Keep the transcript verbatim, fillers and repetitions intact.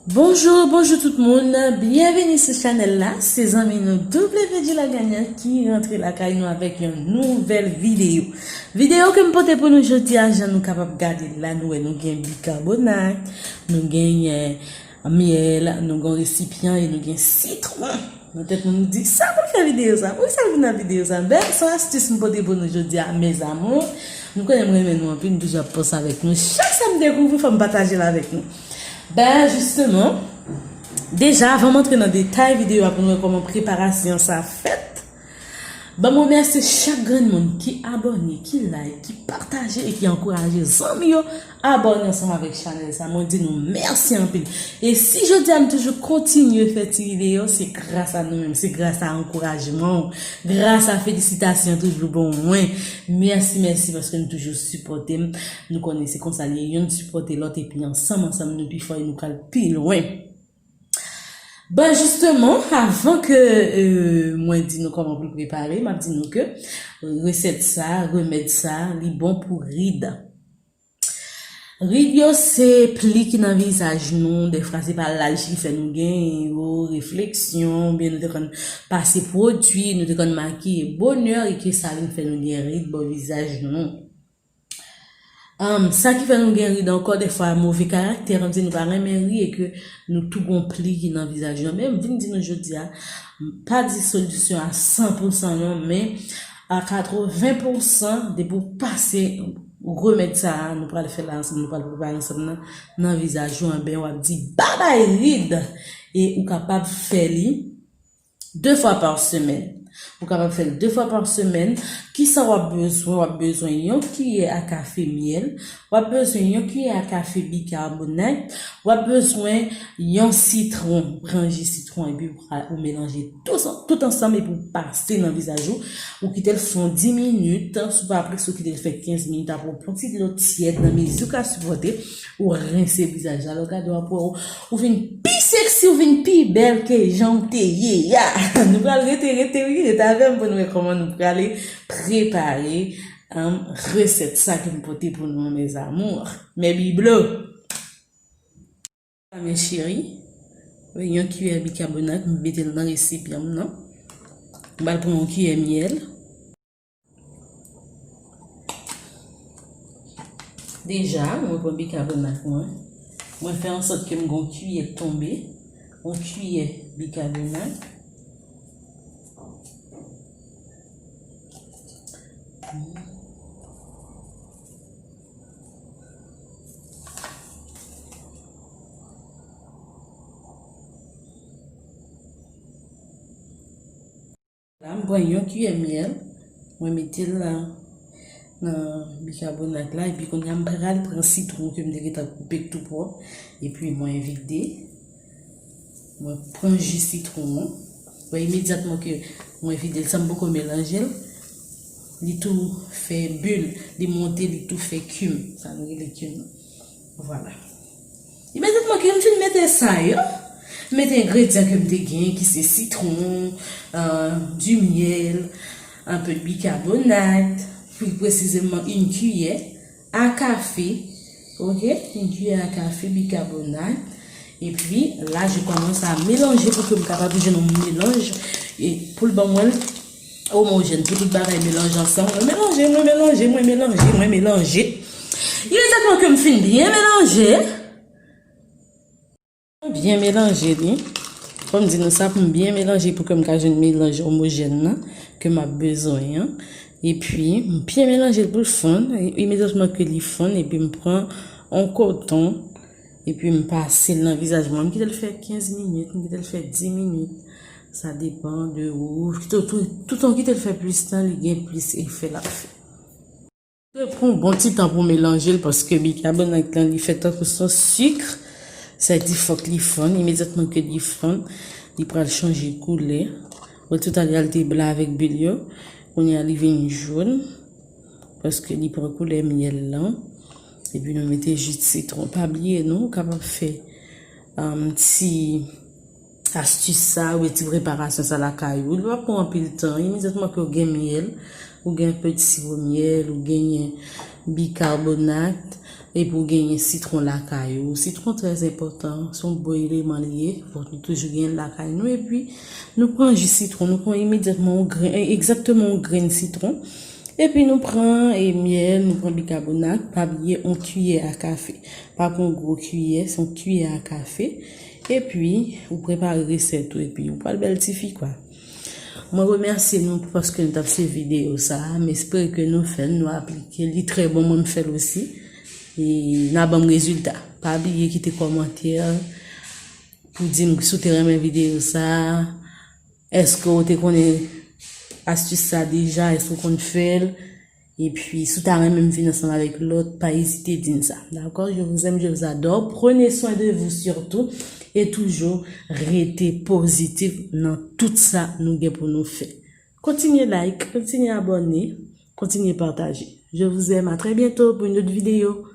Bonjou, bonjou tout moun. Byenveni sou chanèl la. Se zanmi nou W J Lagagnan ki rantre lakay nou avèk yon nouvèl videyo. Videyo ke m pote pou nou jodi a, jan nou kapab gade la, nou wè nou gen bikabonat, nou genyen myèl, nou gen resipyan e nou gen sitwon. Nan tèt mwen, m di, sa pou l fè videyo sa? Poukisa l vin nan videyo sa? Ben, se yon astis m pote pou nou jodi a, mes amours. Nou konnen m renmen nou anpil, m toujou ap panse avèk nou. Chak sa m dekouvri, fò m pataje l avèk nou. Ben, jisteman, deja, avan m antre nan detay videyo a pou nou wè kòman preparasyon sa fèt, ban m remèsye chak grenn moun ki abòne, ki like, ki pataje e ki ankouraje zanmi yo abòne ansanm avèk chanèl sa. Mwen di nou mèsi anpil. E si jodi a m toujou kontinye fè ti videyo, se gras a nou menm, se gras a ankourajman w, gras a felisitasyon toujou ban mwen. Mèsi, mèsi paske nou toujou sipòte m. Nou konnen se konsa l ye, youn sipòte lòt epi ansanm, ansanm nou pi fò e nou ka al pi lwen. Bon, jisteman, avan ke, euh, mwen di nou kòman pou l prepare, m ap di nou ke resèt sa, remèd sa, li bon pou rid. Rid yo se pli ki nan vizaj nou, defwa se pa laj ki fè nou genyen yo, refleksyon, oubyen nou te konn pase pwodui, nou te konn makiye bonè, e ke sa vin fè nou gen rid bò vizaj nou. Sa ki fè nou gen rid ankò, defwa move karaktè, kòmsi nou pa renmen ri e ke nou tou gon pli ki nan vizaj nou. Men m vin di nou jodi a, m pa di solisyon a san pou san non, men a katreven pou san, depi w pase remèd sa a, nou pral fè la ansanm, nou pral prepare ansanm nan, nan vizaj ou, anben w ap di babay rid e ou kapab fè li de fwa pa semèn. Ou kapab fè l de fwa pa semèn. Kisa w ap bezwen? W ap bezwen yon kiyè a kafe myèl. W ap bezwen yon kiyè a kafe bikabonat. W ap bezwen yon sitwon. Pran ji sitwon epi ou melanje tout, tout ansanm epi ou pase nan vizaj ou. Ou kite l fon dis minit. Si w pa prese, ou kite l fè kenz minit. Apre, ou pran ti dlo tyèd nan mezi ou ka sipòte. Ou rense vizaj la, lè w gade w ap wè w, ou vin pi seksi, ou vin pi bèl ke jan w te ye a. Nou pral rete, rete, wi, rete avè m pou nou wè kòman nou prale prepare, um, resèt sa ke m pote pou nou an, mes amours, mes bibelots. Mes chéris, yon kiyè bikabonat, m mete l nan resipyan m nan. M pral pran yon kiyè myèl. Deja, mwen pran bikabonat mwen. Mwen fè ansòt ke m gon kiyè k tonbe. Yon kiyè bikabonat. La, m pran yon kiyè myèl, mwen mete l la nan bikabonat la, epi kounye a m pral pran sitwon ke m te gentan koupe tou pwòp, epi mwen vide, mwen pran ji sitwon an. Wè, imedyatman ke mwen vide l, san m poko melanje l, li tou fè bil, li monte, li tou fè kim, sa nou rele kim nan. Vwala. Imedyatman ke m fin mete sa yo, m mete engredyan ke m te gen, ki se sitwon, euh, du miel, un peu de bicarbonate, plus précisément une cuillère à café, ok, une cuillère à café bicarbonate. Epi la, je commence à mélanger pou ke m kapab jwenn yon melanj. E pou l ban mwen l omojèn, pou tout bagay melanje ansanm. Mwen melanje, mwen melanje, mwen melanje, mwen melanje. Imedyatman ke m fin byen melanje, byen melanje li. Fò m di nou sa, pou m byen melanje pou ke m ka jwenn melanj omojèn nan ke m ap bezwen an. Epi, m byen melanje l pou l fonn. Imedyatman ke li fonn, epi m pran yon koton, epi m pase l nan vizaj mwen. M kite l fè kenz minit, m kite l fè dis minit. Sa depann de ou. Tout, tout, toutan w kite l fè plis tan, li gen plis efè l ap fè. Pran yon bon ti tan pou melanje l, paske bikabonat lan, li fè tankou se yon sik. Sa di fòk li fonn. Imedyatman ke li fonn, li pral chanje koulè. Wè, toutalè a, li te blan avèk bil yo. Kounye a, li vin jòn, paske li pran koulè myèl lan. Epi nou mete ji sitwon. Pa bliye, non, ou kapab fè, um, ti astis sa, oubyen ti preparasyon sa lakay ou. Li pa pran anpil tan. Imedyatman ke w gen myèl, ou gen peti siwo myèl, ou genyen bikabonat, Epi w genyen sitwon lakay ou. Sitwon trè enpòtan, se yon bon eleman li ye. Fòk nou toujou genyen l lakay nou. Epi, nou pran ji sitwon, nou pran imedyatman yon grenn, egzakteman yon grenn sitwon. Epi, nou pran e, myèl, nou pran bikabonat, pa bliye yon kiyè a kafe. Pa pran gwo kiyè, se yon kiyè a kafe. Epi, ou prepare resèt ou, epi ou pral bèl tifi, kwa. Mwen remèsye nou paske nou t ap swiv videyo sa a. M espere ke nou fè l, nou aplike l. Li trè bon, mwen m fè l osi. E n a ban m rezilta. Pa bliye kite kòmantè pou di m si w te renmen videyo sa a. Èske w te konnen astis sa deja? Èske w konn fè l? Epi, si w ta renmen m vin ansanm avèk lòt, pa ezite di m sa. Dakò? Je vous aime, je vous adore. Prenez soin de vous surtout. E toujou rete pozitif nan tout sa nou gen pou nou fè. Kontinye like, kontinye abòne, kontinye pataje. Je vous aime. À très bientôt pour une autre vidéo.